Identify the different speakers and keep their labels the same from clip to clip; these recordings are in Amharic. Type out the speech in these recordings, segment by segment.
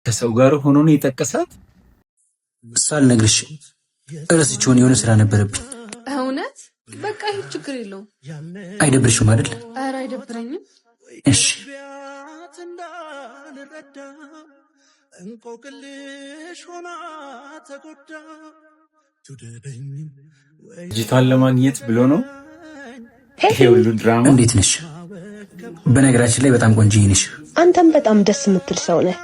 Speaker 1: ከሰው ጋር ሆኖ ነው የጠቀሳት።
Speaker 2: ሳልነግርሽ እረስቼውን የሆነ ስራ ነበረብኝ።
Speaker 3: እውነት? በቃ ይህ ችግር የለውም።
Speaker 2: አይደብርሽም አይደል?
Speaker 3: ኧረ አይደብረኝም።
Speaker 2: እሺ።
Speaker 1: ልጅቷን ለማግኘት ብሎ ነው ይሄ ሁሉ ድራማ።
Speaker 2: እንዴት ነሽ? በነገራችን ላይ በጣም ቆንጆዬ ነሽ።
Speaker 4: አንተም በጣም ደስ የምትል ሰው ነህ።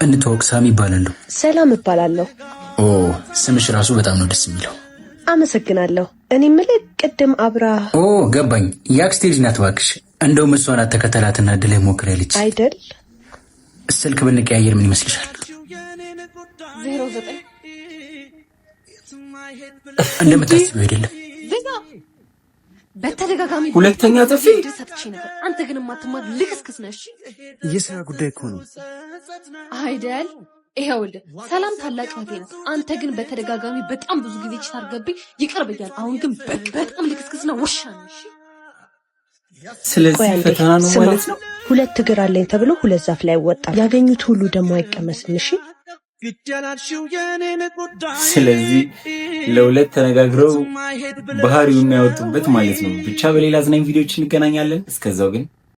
Speaker 2: እንተዋወቅ፣ ሳሚ እባላለሁ።
Speaker 4: ሰላም እባላለሁ።
Speaker 2: ኦ፣ ስምሽ ራሱ በጣም ነው ደስ የሚለው።
Speaker 4: አመሰግናለሁ። እኔ የምልህ ቅድም አብራ
Speaker 2: ኦ ገባኝ፣ የአክስቴ ልጅ ናት እባክሽ። እንደውም እሷን ተከተላትና ድልህ ሞክር ያለች
Speaker 4: አይደል?
Speaker 2: ስልክ ብንቀያየር ምን ይመስልሻል?
Speaker 3: 09
Speaker 2: እንደምታስቢው አይደለም።
Speaker 3: ዜጋ በተደጋጋሚ
Speaker 1: ሁለተኛ ጥፊ።
Speaker 3: እድል ሰጥቼ ነበር። አንተ ግን የማትማር ልክስክስ ነህ። እሺ
Speaker 5: የስራ ጉዳይ እኮ ነው።
Speaker 3: አይደል? ይኸውልህ ሰላም ታላቅ እህቴ ናት። አንተ ግን በተደጋጋሚ በጣም ብዙ ጊዜ cheat አድርገብኝ ይቅር ብያለሁ። አሁን ግን በጣም ልክስክስ ነው፣ ውሻ ነህ። እሺ
Speaker 1: ስለዚህ
Speaker 4: ቆይ አንዴ
Speaker 1: ፈተና ነው
Speaker 4: ስማ፣
Speaker 1: ማለት ነው።
Speaker 4: ሁለት እግር አለኝ ተብሎ ሁለት ዛፍ ላይ ይወጣል። ያገኙት ሁሉ ደግሞ አይቀመስም። እሺ።
Speaker 1: ስለዚህ ለሁለት ተነጋግረው ባህሪውን ያወጡበት ማለት ነው። ብቻ በሌላ አዝናኝ ቪዲዮዎች እንገናኛለን። እስከዛው ግን